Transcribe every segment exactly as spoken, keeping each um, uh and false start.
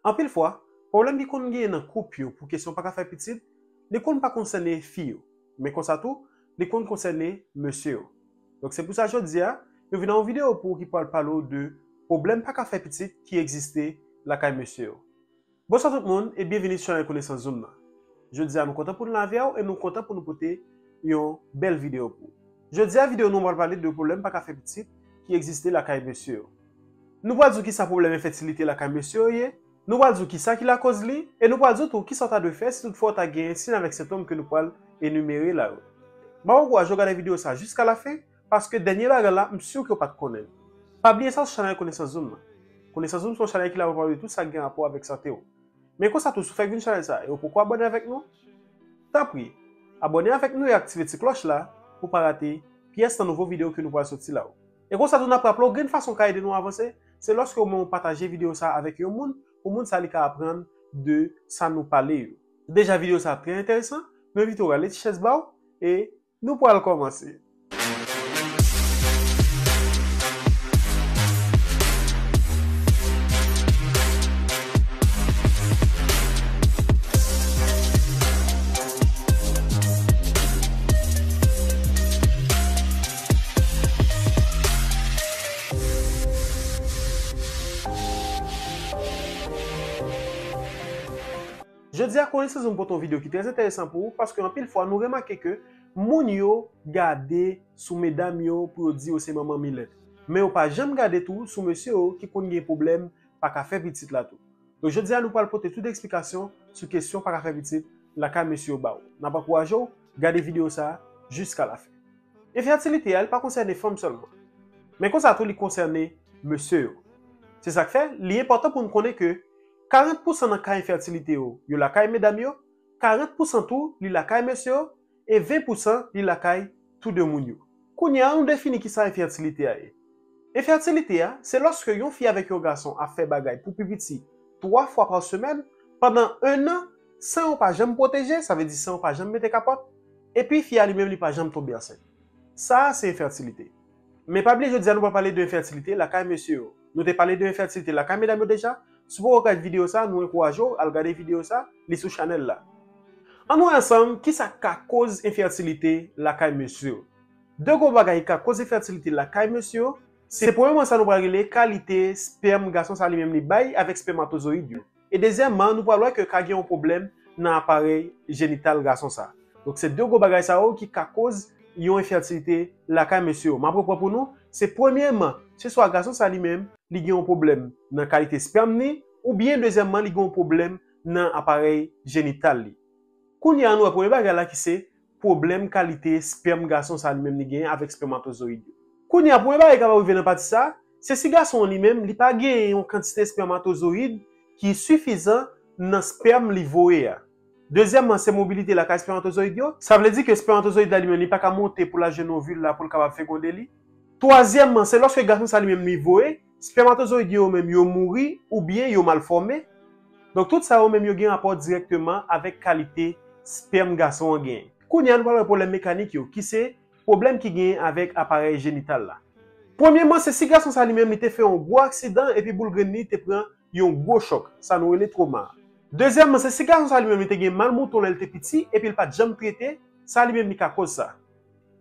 Anpil fwa, pwoblèm ki konn genyen nan koup yo pou kesyon pa ka fè pitit, li konn pa konsène fi yo, men konsa tou, li konn konsène mesye yo. Donk se pou sa jodi a, nou vin ak yon videyo pou w ki pral pale w de pwoblèm pa ka fè pitit ki egziste lakay mesye yo. Bonswa tout moun e byenvini sou chanèl Konesans Zoom nan. Jodi a nou kontan pou n la avè w e nou kontan pou nou pote yon bèl videyo pou ou. Jodi a videyo nou pral pale de pwoblèm pa ka fè pitit ki egziste lakay mesye yo. Nou pral di w kisa pwoblèm enfètilite lakay mesye yo ye, nou pral di w kisa ki lakòz li, e nou pral di w tou kisa w ta dwe fè si toutfwa w ta genyen siy avèk sentòm ke nou pral enimere la yo. M ap ankouraje w gade videyo sa jiska lafen, paske dènye bagay la, m si ke w pa t konnen l. Pa bliye sa sou chanèl Konesans Zoom nan. Konesans Zoom se yon chanèl ki la pou pale de tout sa k gen rapò avèk sante w. Men konsa tou, si w fèk vin chanèl sa e w poko abòne avèk nou, tanpri, abòne avèk nou e aktive ti klòch la pou w pa rate pyès nan nouvo videyo ke nou pral soti la yo. E konsa tou, n ap raple w, grenn fason w ka ede nou avanse, se lòske w menm ou pataje videyo sa avèk yon moun, pou moun sa li ka aprann de sa nou pale yo. Deja videyo sa ap trè enteresan, nou envite w rale ti chèz ba w e nou pral kòmanse. Jodi a, Konesans Zoom pote yon videyo ki trè enteresan pou ou, paske anpil fwa nou remake ke moun yo gade sou medam yo pou yo di yo se manman milèt. Men yo pa janm gade tou sou mesye yo ki konn gen pwoblèm pa ka fè pitit la tou. Donk jodi a nou pral pote tout eksplikasyon sou kesyon pa ka fè pitit lakay mesye yo ba ou. N ap ankouraje w gade videyo sa a jiska lafen. Enfètilite a, li pa konsène fanm sèlman. Men konsa tou li konsène mesye yo. Se sa k fè, li enpòtan pou n konnen ke karant pousan nan ka enfètilite yo, yo lakay medam yo, karant pousan tou, li lakay mesye yo, e ven pousan, li lakay tou de moun yo. Kounye a, nou defini kisa enfètilite a ye. Enfètilite a, se lòske yon fi avèk yon gason ap fè bagay pou pi piti twa fwa pa semèn, pandan en an, san yo pa janm pwoteje, sa vle di san yo pa janm mete kapòt, epi fi a li menm li pa janm tonbe ansent. Sa a se enfètilite. Men pa bliye jodi a nou pral pale de enfètilite lakay mesye yo. Nou te pale de enfètilite lakay medam yo deja. Si w poko gade videyo sa, nou ankouraje w al gade videyo sa, li sou chanèl la. Ann wè ansanm kisa k ka koz enfètilite lakay mesye yo. De gwo bagay ki ka koz enfètilite lakay mesye yo, se premyèman sa nou pral rele kalite spèm gason sa li menm li bay avèk spèmatozoyid yo. E dezyèmman, nou pral wè ke ka gen yon pwoblèm nan aparèy jenital gason sa. Donk se de gwo bagay sa yo ki ka koz yon enfètilite lakay mesye yo. M ap reprann pou nou, se premyèman, se swa gason sa li menm, li gen yon pwoblèm nan kalite spèm ni, oubyen dezyèmman, li gen yon pwoblèm nan aparèy jenital li. Kounye a, nou wè premye bagay la ki se pwoblèm kalite spèm gason sa li menm li genyen avèk spèmatozoyid yo. Kounye a, premye bagay ki kapab rive nan pati sa, se si gason an li menm, li pa genyen yon kantite spèmatozoyid ki sifizan nan spèm li voye a. Dezyèmman, se mobilite lakay spèmatozoyid yo. Sa vle di ke spèmatozoyid la li menm, li pa ka monte pou l al jwenn ovil la pou l kapab fekonde li. Twazyèmman, se lòske gason sa li menm li voye, spèmatozoyid yo menm yo mouri oubyen yo mal fòme. Donk tout sa yo menm yo gen rapò dirèkteman avèk kalite spèm gason an genyen. Kounye a nou pral wè pwoblèm mekanik yo, ki se pwoblèm ki genyen avèk aparèy jenital la. Premyèman, se si gason sa li menm li te fè yon gwo aksidan epi boul grenn li te pran yon gwo chòk, sa nou rele twoma. Dezyèmman, se si gason sa li menm li te gen mal mouton lè l te piti epi l pa t janm trete, sa li menm li ka koz sa.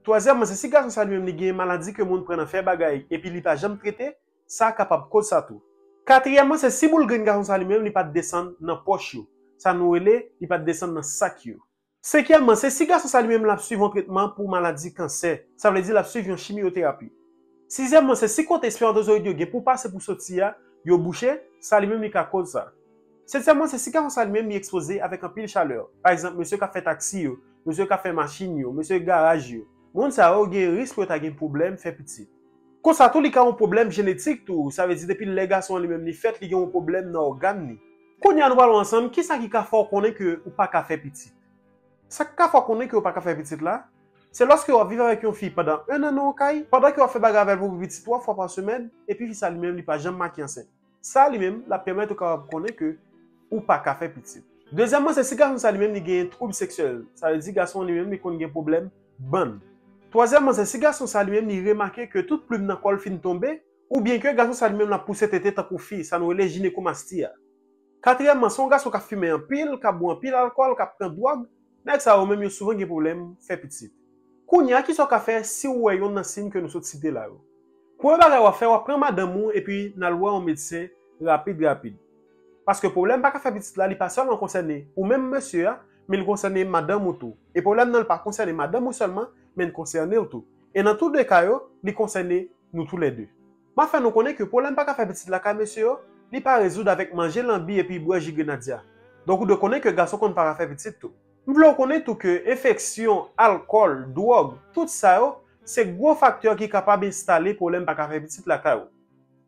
Twazyèmman, se si gason sa li menm li gen maladi ke moun pran nan fè bagay epi li pa janm trete, sa kapab koz sa tou. Katriyèmman, se si boul grenn gason sa li menm li pa t desann nan pòch yo, sa nou rele li pa t desann nan sak yo. Senkyèmman, se si gason sa li menm l ap swiv yon tretman pou maladi kansè, sa vle di l ap swiv yon chimyoterapi. Sizyèmman, se si kote espèmatozoyid yo gen pou pase pou soti a, yo bouche, sa li menm li ka koz sa. Setyèmman, se si gason sa li menm li ekspoze avèk anpil chalè. Pa egzanp, mesye k ap fè taksi yo, mesye k ap fè machin yo, mesye garaj yo. Moun sa yo gen risk pou yo ta gen pwoblèm fè pitit. Konsa tou, li ka yon pwoblèm jenetik tou, sa vle di depi lè gason an li menm li fèt, li gen yon pwoblèm nan ògàn li. Kounye a nou pral wè ansanm kisa ki ka fè w konnen ke ou pa ka fè pitit. Sa k ka fè w konnen ke w pa ka fè pitit la, se lòske w ap viv avèk yon fi pandan en an nan yon kay, pandan ke w ap fè bagay avè l pou pi piti twa fwa pa semèn, epi fi sa li menm li pa janm make ansent. Sa li menm, l ap pèmèt ou kapab konnen ke ou pa ka fè pitit. Dezyèmman, se si gason sa li menm li genyen twoub seksyèl, sa vle di gason an li menm li konn gen pwoblèm bann. Twazyèmman, se si gason sa li menm li remake ke tout plim nan kò l fin tonbe, oubyen ke gason sa li menm l ap pouse tete tankou fi, sa nou rele jinekomasti a. Katriyèmman, se yon gason k ap fimen anpil, k ap bwè anpil alkòl, k ap pran dwòg. Nèg sa yo menm yo souvan gen pwoblèm fè pitit. Kounye a, kisa w ka fè si w wè yonn nan siy ke nou sot site la yo? Premye bagay w ap fè, w ap pran madanm ou epi n al wè yon medsen rapid rapid. Paske pwoblèm pa ka fè pitit la, li pa sèlman konsène ou menm mesye a, men li konsène madanm ou tou. E pwoblèm nan, li pa konsène madanm ou sèlman, men li konsène w tou. E nan tou de ka yo, li konsène nou toulède. M ap fè nou konnen ke pwoblèm pa ka fè pitit lakay mesye yo, li pa rezoud avèk manje lanbi epi bwè ji grenadya. Donk ou dwe konnen ke gason konn pa ka fè pitit tou. M vle w konnen tou ke enfeksyon, alkòl, dwòg, tout sa yo, se gwo faktè ki kapab enstale pwoblèm pa ka fè pitit lakay ou.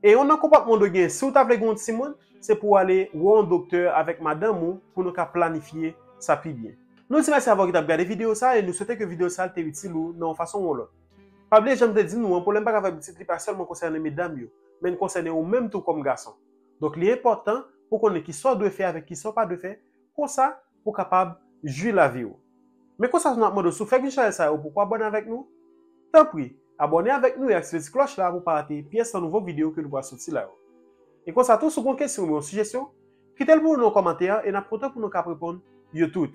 E yon nan konpòtman w dwe gen si w ta vle gen yon timoun, se pou w ale wè yon doktè avèk madanm ou pou nou ka planifye sa pi byen. Nou di mèsi avè w ki t ap gade videyo sa e nou swete ke videyo sa te itil ou nan yon fason ou yon lòt. Pa bliye jan m te di nou an, pwoblèm pa ka fè pitit li pa sèlman konsène medam yo, men l konsène ou menm tou kòm gason. Donk li enpòtan pou w konnen kisa w dwe fè avèk kisa w pa dwe fè, konsa pou w kapab jwi lavi w. Men konsa tou n ap mande w si w fèk jwenn chanèl sa yo pou w abòne avèk nou, tanpri, abòne avèk nou e aktive ti klòch la pou w pa rate pyès nan nouvo videyo ke nou pral soti la yo. E konsa tou, si w gen yon kesyon oubyen yon sijesyon, kite l pou nou nan kòmantè e n ap kontan pou nou kab reponn yo tout.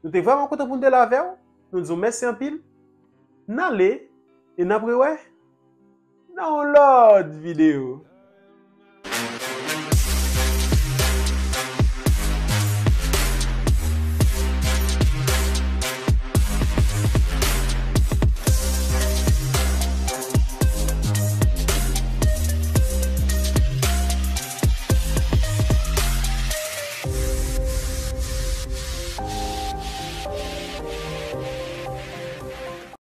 Nou te vrèman kontan pou n te la avè w. Nou di w mèsi anpil. N ale e n ap rewè nan yon lòt videyo.